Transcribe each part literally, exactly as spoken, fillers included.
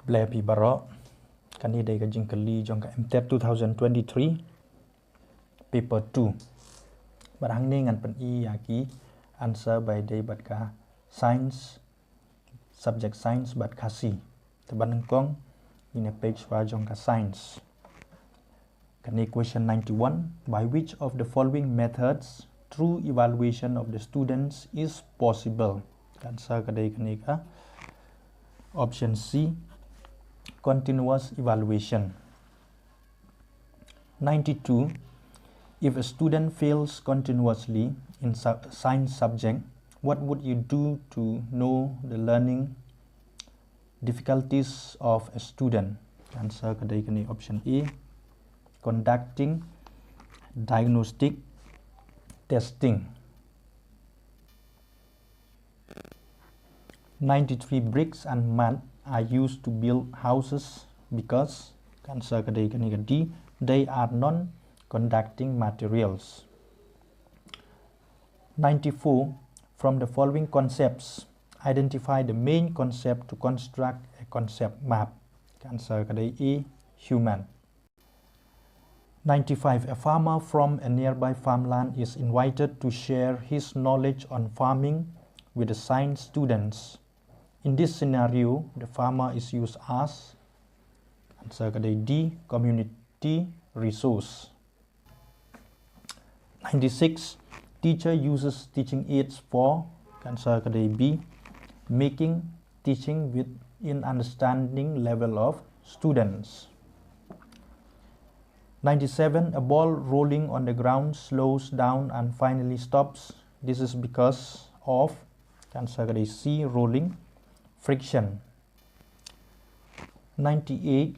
Khublei phi baroh. Kane dei ka jingkylli jong ka M TET two thousand twenty-three, paper two. Bad hangne ngan pyni ïa ki answer ba dei bad ka science, subject science bad Khasi. Te ba nyngkong, ngin ïa peit shuwa jong ka science. Kane question ninety-one, by which of the following methods true evaluation of the students is possible? Ka answer ka dei kane ka option C, continuous evaluation. Ninety-two, if a student fails continuously in su- science subject, what would you do to know the learning difficulties of a student? Ka answer ka dei kane option A, conducting diagnostic testing. Ninety-three, bricks and mud are used to build houses because, ka answer ka dei kane ka D, they are non-conducting materials. Ninety-four, from the following concepts, identify the main concept to construct a concept map. Ka answer ka dei A, human. Ninety-five, a farmer from a nearby farmland is invited to share his knowledge on farming with the science students. In this scenario, the farmer is used as, answer ka dei D, community resource. Ninety-six, teacher uses teaching aids for, ka answer ka dei B, making teaching within understanding level of students. Ninety-seven, a ball rolling on the ground slows down and finally stops. This is because of, ka answer ka dei C, rolling, friction. Ninety-eight,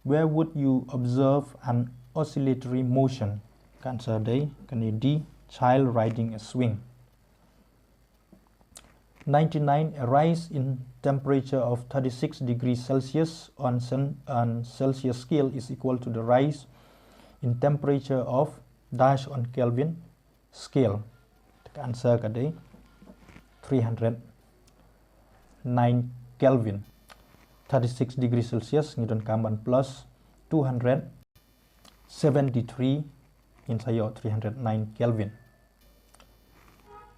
where would you observe an oscillatory motion? Ka answer dei kane D, child riding a swing. Ninety-nine, a rise in temperature of thirty-six degrees Celsius on, cen- on Celsius scale is equal to the rise in temperature of dash on Kelvin scale. Ka answer ka dei three hundred nine Kelvin. Thirty-six degrees Celsius ngi donkam ban plus two hundred seventy-three, ngin sa ïoh three hundred nine Kelvin.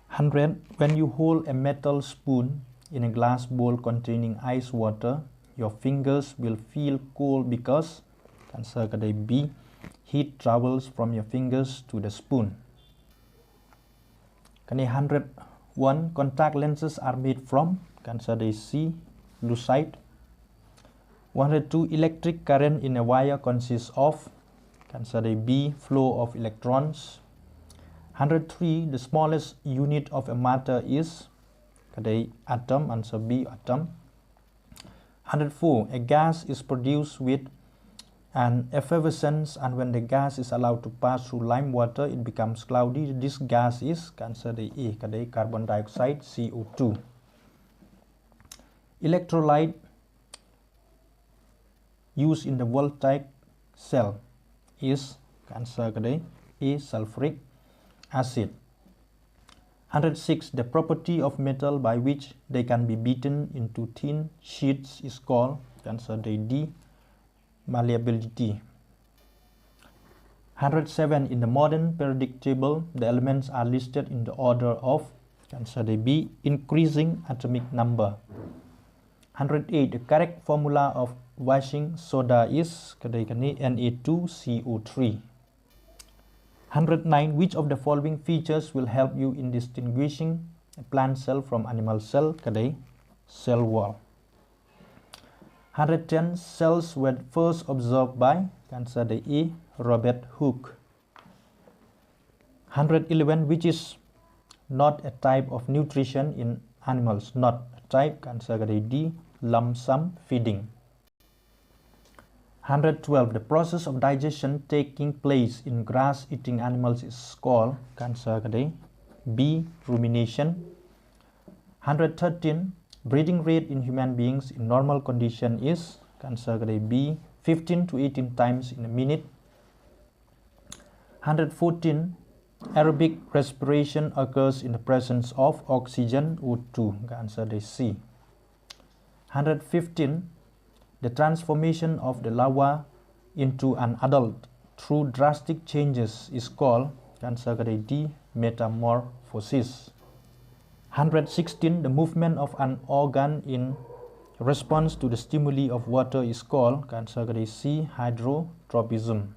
Hundred, when you hold a metal spoon in a glass bowl containing ice water, your fingers will feel cold because, ka answer ka dei B, heat travels from your fingers to the spoon. Kane hundred one, contact lenses are made from, ka answer dei C, lucite. One hundred two, electric current in a wire consists of, ka answer dei B, flow of electrons. Hundred three, the smallest unit of a matter is, ka dei atom, answer B, atom. Hundred four, a gas is produced with an effervescence, and when the gas is allowed to pass through lime water, it becomes cloudy. This gas is, ka answer dei A, ka dei carbon dioxide, C O two. Electrolyte used in the voltaic cell is, ka answer ka dei A, sulfuric acid. Hundred six, the property of metal by which they can be beaten into thin sheets is called, ka answer dei D, malleability. Hundred seven, in the modern periodic table, the elements are listed in the order of, ka answer dei B, increasing atomic number. Hundred eight, the correct formula of washing soda is, ka dei kane, N A two C O three. Hundred nine, which of the following features will help you in distinguishing a plant cell from animal cell? Ka dei cell wall. Hundred ten, cells were first observed by, ka answer dei A, Robert Hooke. Hundred eleven, which is not a type of nutrition in animals? Not a type, ka answer ka dei D, lump sum feeding. Hundred twelve, the process of digestion taking place in grass-eating animals is called, ka answer ka dei B, rumination. Hundred thirteen, breathing rate in human beings in normal condition is, ka answer ka dei B, fifteen to eighteen times in a minute. Hundred fourteen, aerobic respiration occurs in the presence of oxygen, O two, ka answer dei C. Hundred fifteen, The transformation of the larva into an adult through drastic changes is called, ka answer ka dei D, metamorphosis. Hundred sixteen, the movement of an organ in response to the stimuli of water is called, ka answer ka dei C, hydrotropism.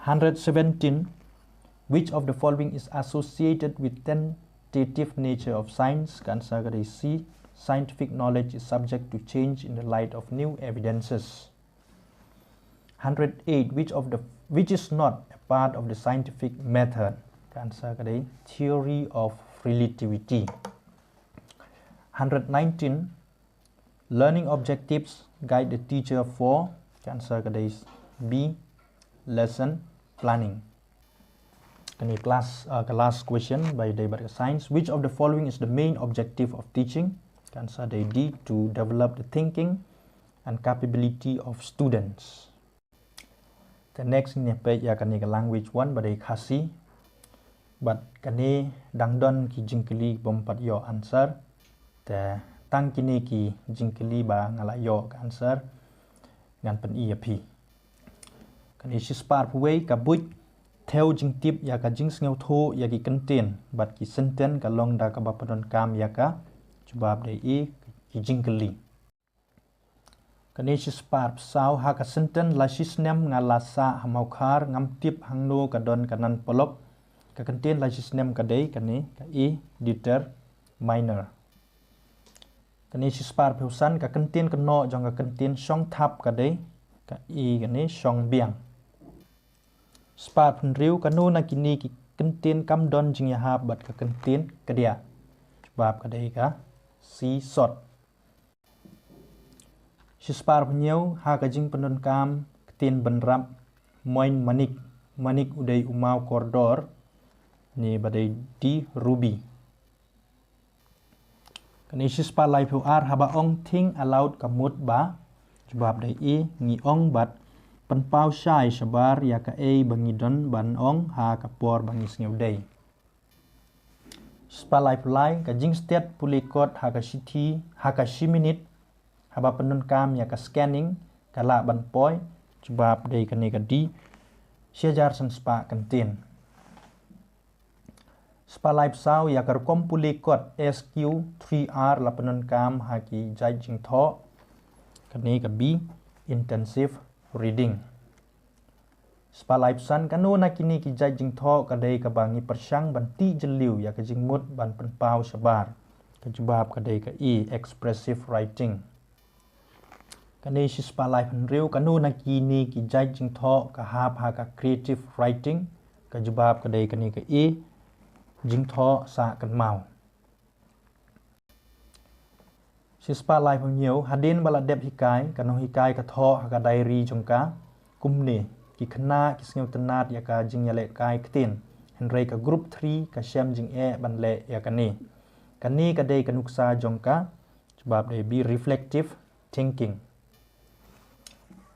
Hundred seventeen, which of the following is associated with tentative nature of science? Ka answer ka dei C, scientific knowledge is subject to change in the light of new evidences. Hundred eight, which of the, which is not a part of the scientific method? Ka answer ka dei theory of relativity. Hundred nineteen, learning objectives guide the teacher for, ka answer ka dei B, lesson planning. Kane class, uh, ka last question ba ïadei bad ka science. Which of the following is the main objective of teaching? Ka answer dei D, to develop the thinking and capability of students. Te next ngin peit ïa kane ka language one ba dei Khasi. Bad kane dang don ki jingkylli bym pat ïoh answer. Te tang kine ki jingkylli ba nga la ïoh ka answer ngan pyni ïa phi. Kane shispah arphew wei, ka buit thew jingtip ïa ka jingsngewthuh ïa ki kyntien bad ki sentence ka long da kaba pyndonkam ïa ka jubab dei A, ki jingkylli. Kane shispah arphew saw, ha ka sentence la shisnem nga la sah ha Mawkhar, ngam tip hangno ka don ka nan polop. Ka kyntien la shisnem ka dei kane ka A, determiner. Kane shispah arphew san, ka kyntien kynnoh jong ka kyntien shong thap ka dei ka A, kane shong biang. Spah arphew hynriew, kano na kine ki kyntien kam don jingïahap bad ka kyntien kdiah? Jubab ka dei ka C, sot. Shispah arphew hynñiew, ha ka jingpyndonkam ktien bynrap, moin manik, manik u dei u maw kordor, ne ba dei D, ruby. Kane shispah laiphew ar, haba ong think aloud ka mut ba, jubab dei A, ngi ong bad pynpaw shai shabar ïa kaei ba ngi don ban ong ha ka por ba ngi sngewdei. Spah laiphew lai, ka jingstet pule kot ha ka shithi, ha ka shi minit, haba pyndonkam ïa ka scanning, ka lah ban poi, jubab dei kane ka D, shi hajar san spah kyntien. Spah laiphew saw, ïa ka rukom pule kot S Q three R la pyndonkam ha ki jait jingthoh, kane ka B, intensive reading. Spah laiphew san, kano na kine ki jait jingthoh ka dei kaba ngi pyrshang ban tih jylliew ïa ka jingmut ban pynpaw shabar? Ka jubab ka dei ka A, expressive writing. Kane shispah laiphew hynriew, kano na kine ki jait jingthoh ka hap ha ka creative writing? Ka jubab ka dei kane ka A, jingthoh sah kynmaw. Shispah laiphew hynñiew, hadien ba la dep hikai, ka nonghikai ka thoh ha ka diary jong ka kumne: ki khynnah ki sngewtynnat ïa ka jingïalehkai ktien, hynrei ka group three ka shem jingeh ban leh ïa kane. Kane ka dei ka nuksa jong ka jubab dei B, reflective thinking.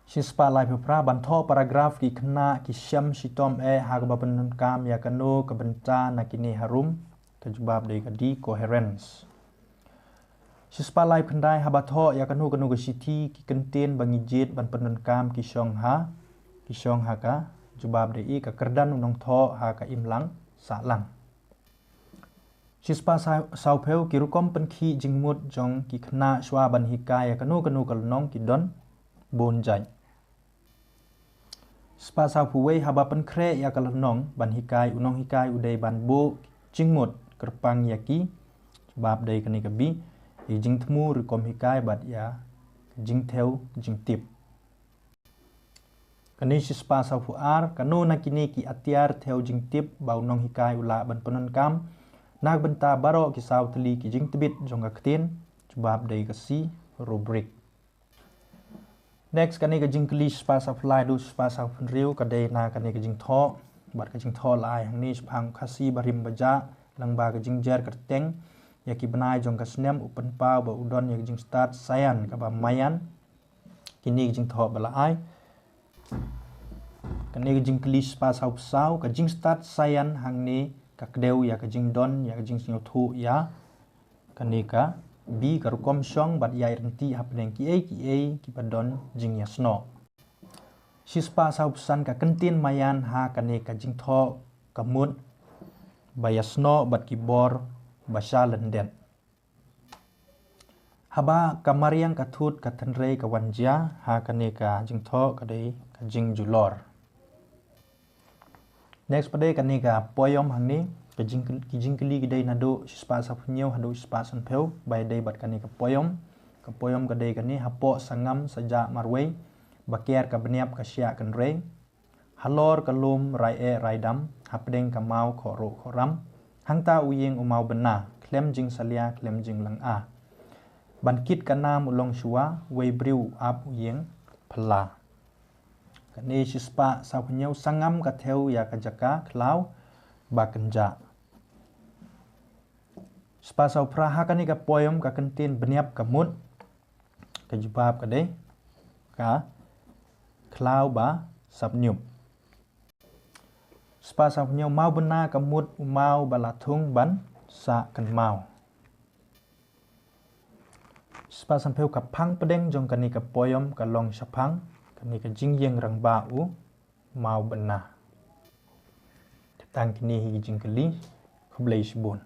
Shispah laiphew phra, ban thoh paragraph ki khynnah ki shem shitom eh ha kaba pyndonkam ïa kano ka bynta na kine harum? Ka jubab dei ka D, coherence. Shispah laiphew khyndai, haba thoh ïa kano kano ka shithi, ki kyntien ba ngi jied ban pyndonkam ki shong ha, ki shong ha ka jubab dei A, ka kyrdan u nongthoh ha ka imlang sahlang. Shispah saw-, sawphew, ki rukom pynkhih jingmut jong ki khynnah shuwa ban hikai ïa kano kano ka lynnong ki don bun jait. Spah sawphew wei, haba pynkhreh ïa ka lynnong ban hikai, u nonghikai u dei ban buh jingmut kyrpang ïa ki, jubab dei kane ka B, ïa jingthmu rukom hikai bad ïa jingthew jingtip. Kane shispah sawphew ar, kano na kine ki atiar thew jingtip ba u nonghikai u lah ban pyndonkam na ka bynta baroh ki saw tylli ki jingtbit jong ka ktien? Jubab dei ka C, rubric. Next, kane ka jingkylli shispah sawphew lai haduh shispah sawphew hynriew ka dei na kane ka jingthoh. Bad ka jingthoh la ai hangne shaphang Khasi barim bajah, lyngba ka jingjer kyrteng ïa ki bnai jong ka snem, u pynpaw ba u don ïa ka jingstad saian kaba maïan. Kine ki jingthoh ba la ai. Kane ka jingkylli shispah sawphew saw, ka jingstad saian hangne ka kdew ïa ka jingdon ïa ka jingsngewthuh ïa kane ka B, ka rukom shong bad ïai rynti hapdeng kiei kiei kiba don jingïasnoh. Shispah sawphew san, ka kyntien maïan ha kane ka jingthoh ka mut ba ïasnoh bad ki bor ba sha lyndet. Haba ka mariang ka thut ka tynrai ka wan jia, ha kane ka jingthoh ka dei ka jingjulor. Next pat dei kane ka poem hangne, ka jing, ki jingkylli ki dei naduh shispah sawphew hynñiew haduh shispah sanphew, ba ïadei bad kane ka poem. Ka poem ka dei kane: Hapoh sangam sa jah marwei, ba ker ka bniap ka shiah kynrei. Halor ka lum rai eh rai dam, hapdeng ka maw khohruh khohram. Hangta u ïeng u maw bynna, khlem jingsalia khlem jinglynga. Ban kit ka nam u long shuwa, wei briew u ap u ïeng phylla. Kane shispah sawphew hynñiew, sangam ka thew ïa ka jaka khlaw ba kynjah. Shispah sawphew phra, ha kane ka poem ka kyntien bniap ka mut, ka jubab ka dei ka khlaw ba sap ñiup. Shispah sawphew hynñiew, maw bynna ka mut u maw ba la thung ban sah kynmaw. Shispah sanphew, ka phang pdeng jong kane ka poem ka long shaphang kane ka jingïeng rangbah u maw bynna. Tang kine hi ki jingkylli, khublei shibun.